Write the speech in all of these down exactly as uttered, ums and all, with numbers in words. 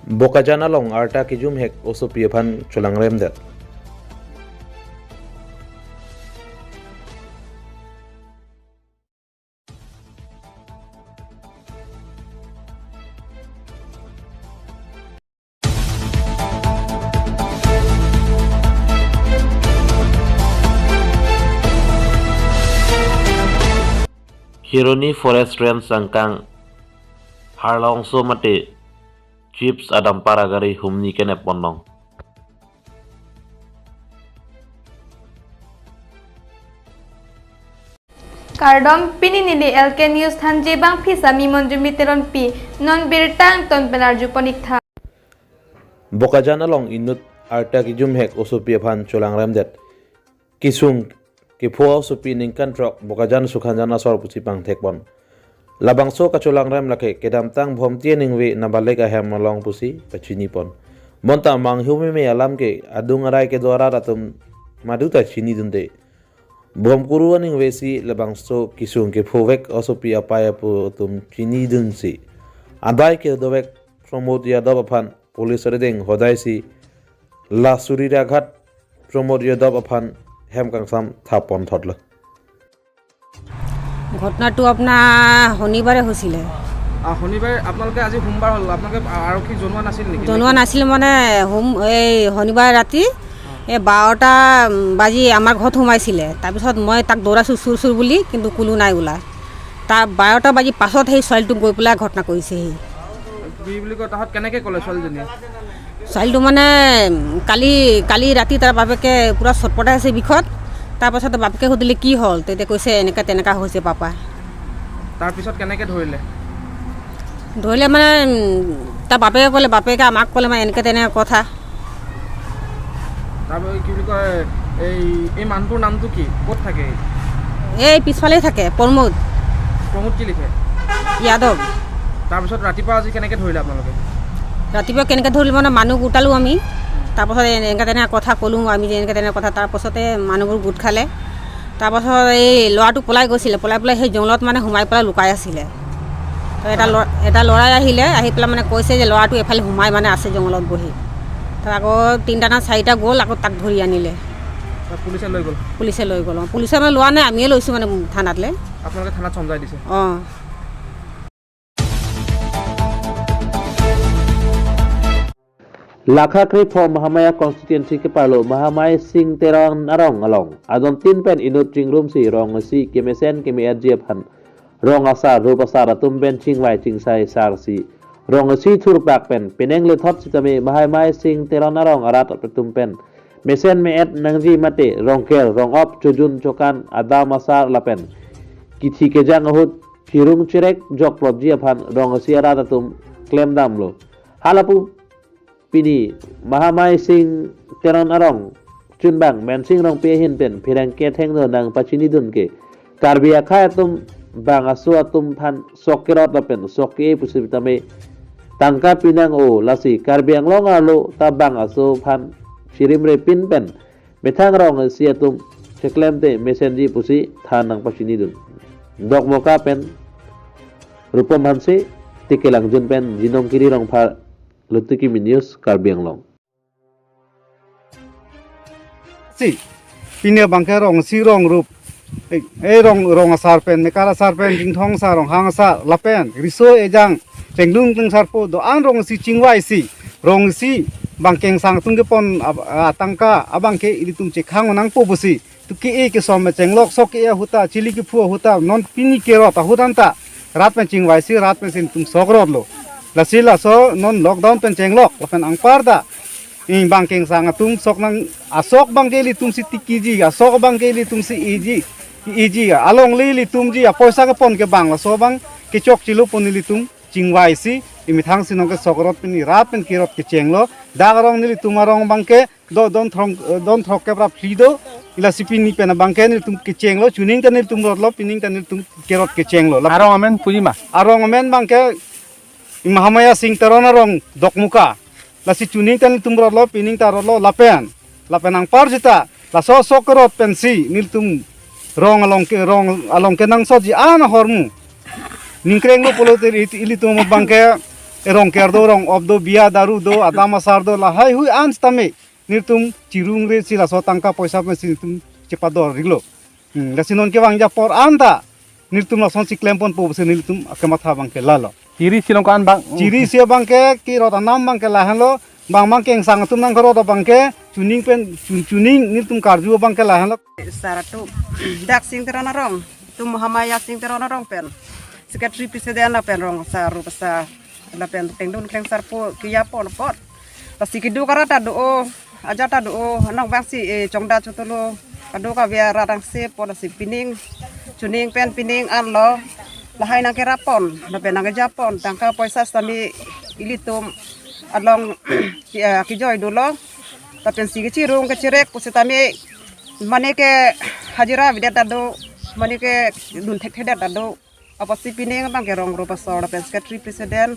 Bokajan along arta kijumhek osopi aphan cholangremdet. Kheroni Forest Range angkang Harlongso mate Jeeps adampar agari humni kenep ponlong. Kardom, pini neli L K News thanji abangphi sami Monjumi Teronpi, non birta angton pen arju pon-ik tha. Bokajan along inut arta kijumhek osopi aphan cholangremdet. Kisung kepho osopi ningkan throk Bokajan Sukhanjan asor pusi pangthek pon. Labangso kacholangrem lake kedamtang Bhomti aningve Nabalek ahem along pusi pachini pon. Bonta manghu meme alam ke adung arai kedo arat atum maduta chinidunde. Bhomkuru aningve si labangso kisung kephovek osopi apei apo atum chinidunsi adai kedovek Pramod Yadav aphan police arideng hodai si la suri raghat Pramod Yadav aphan hem kangsam thap ponthotlo. ঘটনাটো আপোনাৰ শনিবাৰে হৈছিলে। আহ, শনিবাৰে আপোনালোকে, আজি সোমবাৰ হ'ল, আপোনালোকে আৰক্ষী জনোৱা নাছিল নেকি? জনোৱা নাছিল মানে, সোম-, এই শনিবাৰ ৰাতি এই বাৰটা বাজি আমাৰ ঘৰত সোমাইছিলে। তাৰপিছত মই তাক দৌৰাইছোঁ চুৰ চুৰ বুলি, কিন্তু কোনো নাই ওলা। তাৰ বাৰটা বাজি পাছত সেই ছোৱালীটো গৈ পেলাই ঘটনা কৰিছেহি। কি বুলি কয়, তাহাঁত কেনেকে ক'লে ছোৱালীজনীয়ে? ছোৱালীটো মানে, উম, কালি, কালি ৰাতি তাৰ বাপেকে পুৰা চটপটাই আছে বিষত। তাৰপাছত বাপেকে সুধিলে, "কি হ'ল?" তেতিয়া কৈছে, "এনেকা তেনেকা হৈছে পাপা।" তাৰপিছত কেনেকে ধৰিলে? ধৰিলে মানে, উম, তাৰ বাপেকে ক'লে, বাপেকে আমাক ক'লে মানে, "এনেকে তেনেকে কথা।" তাৰপিছত কি বুলি কয়, এই, এই মানুহটোৰ নামটো কি? ক'ত থাকে? এই পিছফালে থাকে, প্ৰমোদ। প্ৰমোদ কি লিখে? যাদৱ। তাৰপিছত ৰাতিপুৱা আজি কেনেকে ধৰিলে আপোনালোকে? ৰাতিপুৱা কেনেকে ধৰিলে মানে মানুহ গোটালো আমি। তাৰপাছত এনেকে তেনেকে কথা ক'লো আমি যে এনেকে তেনেকে কথা। তাৰপাছতে মানুহবোৰ গোট খালে। তাৰপাছত এই ল'ৰাটো পলাই গৈছিলে। পলাই পেলাই সেই জংঘলত মানে সোমাই পেলাই লুকাই আছিলে। তো এটা ল-, এটা ল'ৰাই আহিলে, আহি পেলাই মানে কৈছে যে ল'ৰাটো এফালে সোমাই মানে আছে জংঘলত বহি। তাত আকৌ তিনিটা না চাৰিটা গ'ল, আকৌ তাক ধৰি আনিলে। তাত পুলিচে লৈ গ'ল? পুলিচে লৈ গ'ল, অ। পুলিচে মানে লোৱা নাই, আমিয়ে লৈছোঁ মানে থানাতলে। আপোনালোকে থানাত চমজাই দিছে? অ। Lakha krepho Mahamaya constituency keparlo Mahamai Sing Teron arong along adon tin pen inut chingrumsi rong isi kemesen keme-etji aphan rong asar rup asar atum pen chingvai chingsai sarsi rong isi thurpak pen penang lethot sitame Mahamai Sing Teron arong arat atum pen mesen me-et nangji mate rongker rong-op chojun chokan adam asar lapen kithi kejang ahut chirung chirek jokplotji aphan rong isi arat atum klemdamlo. Halapu pini Mahamai Sing Teron arong chunbang Mensing Rongpi ahin pen pherangke thengno nangpachinidun ke Karbi akhei atum bang aso atum aphan sok kerot lapen sok ke-e pusitame tangka pinang-o, lasi Karbi Anglong arlo ta bang aso aphan chirimre pin pen methang rong isi atum cheklemte mesenji pusi than nangpachinidun. Dokmoka pen Rupom Hanse, Tikelangjun pen Jinong Kiri Rongphar, Lutukimi News, Karbi Anglong. Si, pini abangke rong isi rong rup. Eh, eh, rong, rong asar pen, mekar asar pen, jingthong asar, ronghang asar, lapen riso ejang, chenglung tingsarpo, do-an rong isi chingvaisi, rong isi bang kengsang atum kepon ab-, atangka abangke ilitum chekhang nangpo pusi. To ke-e kesom chenglok sok ke-e ahut ta, chili kephu ahut ta, non pini kerot ahut anta rat pen chingvaisi, rat pensi ilitum sok rotlo. Lasi laso non lockdown pen chenglok, lapen anparta, ing bang kengsang atum sok nang asok abangke ilitumsi tikiji, asok abangke ilitumsi iji, iji, alongle ilitumji, apoisa kepon ke bang, laso abang kechokchelo pu ilitum chingvaisi, imethangsi nonke sok rot pini rat pen kerot kechenglo, dak arong nelitum arong abangke, do don throng, eh, don throk kep ra phli do, lasi pini pen abangke nelitum kechenglo, chuning ta nelitum rotlo, pining ta nelitum kerot kechenglo. Lap- Arong amen pujima? Arong amen abangke Mahamaya Sing Teron arong Dokmoka. Lasi chuning ta nelitum rotlo, pining ta rotlo, lapen. Lapen anpar seta, laso sok kerot pensi nelitum rong along ke, rong along kenangsotji an ahormu ningkrenglo pulote ili-, ilitum abangke Erong ker do, rong op do, biya daru do, adam asar do, lahai hui an sitame nelitum chirungre si laso tangka poisa pensi nelitum chepador rilo. Hmm, lasi non kevangji apor anta nelitum lasonsi klemponpo pusi nelitum kematha abangke lalo. Chiri si along ko-an bang. Chiri si abangke kerot anam abangke lahenlo, bang bang kengsang atum nangkerot abangke chuning pen chun chuning nelitum karju abangke lahenlo. Sar atum, Daksing Teron arong, tum Mahamaya Sing Teron arong pen, Secretary President lapen rong sar rup asar lapen Klengdun Klengsarpo kejapon apot. Lasi keduk arat ta do-o, ajat ta do-o, anong bangsi, eh, chongda chotolo, kadokave arat angse apot lasi pining, chuning pen pining anlo, lahai nangkerapon, lapen nangkejapon, tangka poisa sitame ilitum along ki-, eh, kejoi dolo, lapensi kechirung kechirek pusitame, mane ke hajira avedet ta do, mane kedun thekthedet ta do, apotsi pining abangke rong rup asar lapen Secretary President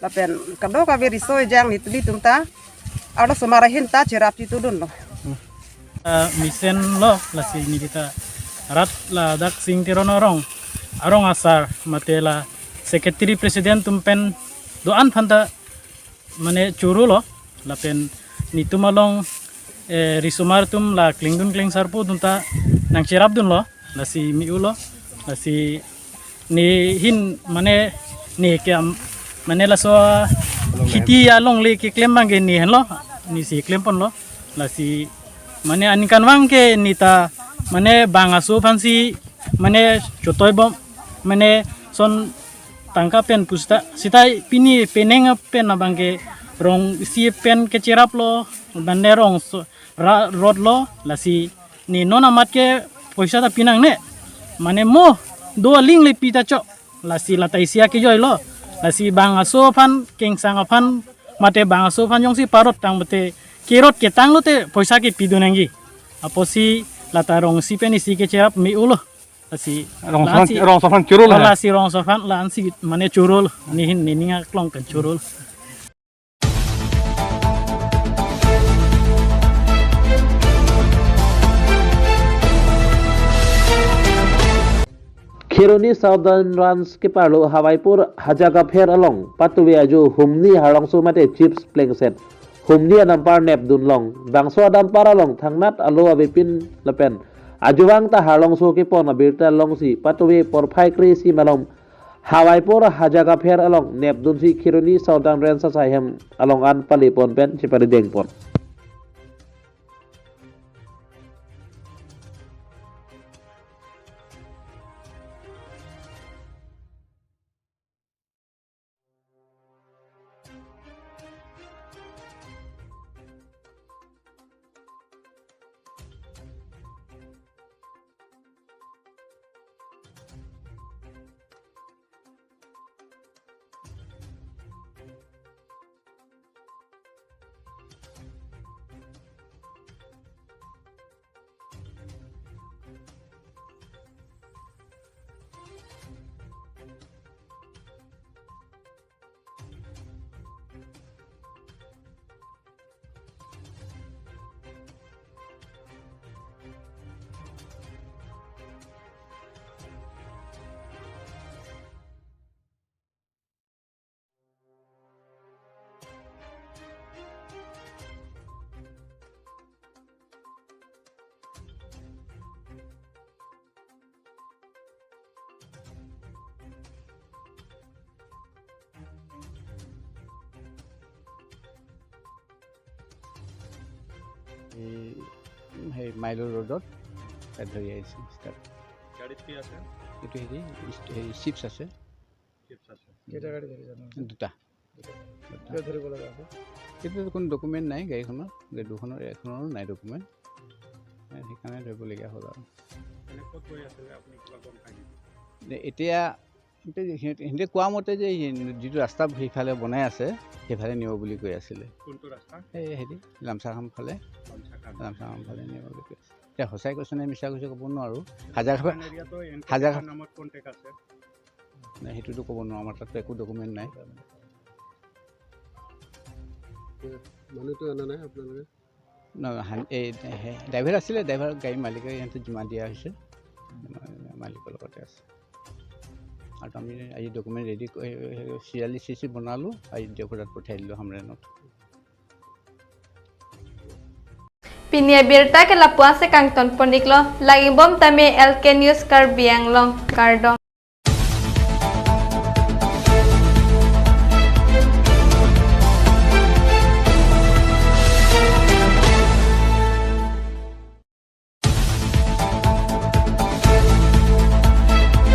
lapen kadokave riso ejang nelitum ta arlosomar ahin ta cherap chitudunlo. Ah, mesenlo, lasi neli ta rat la Daksing Teron arong, arong asar mate la Secretary President atum pen do-an aphanta mane chorolo, lapen nelitum along, eh, risomar atum la Klengdun Klengsarpo atum ta nangcherapdunlo, lasi me-ulo, lasi ne hin mane ne ke am-, mane laso kheti alongle keklem abangke ne henlo, nesi klemponlo, lasi mane aningkanvang ke ne ta mane bang aso aphansi mane chotoibom, mane son tangka pen pusita sita pini penang pen abangke rong isi pen kecheraplo, mane rong so-, ra-, rotlo, lasi ne non amat ke poisa ta pinangne, mane mo do aling le pi ta chok, lasi lata isi akejoilo, lasi bang aso aphan kengsang aphan mate bang aso aphan jongsi parot tang mate kerot ketang lote poisa kepidun nangji. Apotsi lata rong isi pen isi kecherap me-ulo. Lasi, rong aso aphan, lasi, rong aso aphan chorolo, oh, he? Lasi rong aso aphan la-ansi mane chorolo. Ne hin ne ning aklong pen chorolo. Kheroni Southern Range keparlo Hawaipur Haja Kapher along patuve ajo humni harlongso mate chips plengset humni adampar nepdun long, bangso adampar along thangnat alo avepin lapen ajovang ta harlongso kepon abirta longsi patuve porphai kre-isi malom Hawaipur Haja Kapher along nepdunsi Kheroni Southern Range asaihem along an palepon pen cheparidengpon. এই, সেই মাইলৰ ৰোডত তাত ধৰি আহিছোঁ ষ্টাৰ্ট। গাড়ীত কি আছে? এইটো হেৰি, ইষ্ট-, হেৰি চিপছ আছে। চিপছ আছে। কেইটা গাড়ী ধৰিছে আপোনালোকে? দুটা। দুটা। কিয় ধৰিব লগা হৈছে? এইটো কোনো ডকুমেণ্ট নাই গাড়ীখনৰ, গাড়ী দুখনৰ, এখনৰো নাই ডকুমেণ্ট। এ, সেইকাৰণে ধৰিবলগীয়া হ'ল আৰু। মানে ক'ত গৈ আছিলে আপুনি, কিবা গম পায় নেকি? এ-, এতিয়া সিহঁতে, সিহঁতে কোৱা মতে যে এই যিটো ৰাস্তা সেইফালে বনাই আছে, সেইফালে নিব বুলি কৈ আছিলে। কোনটো ৰাস্তা? এই হেৰি, লামচাহাম ফালে। লামচাহাম। লামচাহাম ফালে নিব বুলি কৈ আছে। এতিয়া সঁচাই কৈছে নে মিছা কৈছে ক'ব নোৱাৰোঁ। হাজাৰ, হাজাৰ, হাজাৰ নামত কণ্টেক্ট আছে? নাই, সেইটোতো ক'ব নোৱাৰোঁ, আমাৰ তাততো একো ডকুমেণ্ট নাই। মানুহটো অনা নাই আপোনালোকে? ন, হান-, এই, হে-, ড্ৰাইভাৰ আছিলে, ড্ৰাইভাৰ গাড়ী মালিকে সিহঁতে জিমা দিয়া হৈছে, মালিকৰ লগতে আছে। আৰু আমি এই ডকুমেণ্ট ৰেডি চিয়াল্লিছ চি চি বনালোঁ, আয়োধ্যা ঘৰত পঠাই দিলোঁ হামৰেণত। Pini abirta ke lapu-an si kangton pon-iklo, langbom tame L K News Karbi Anglong, kardom.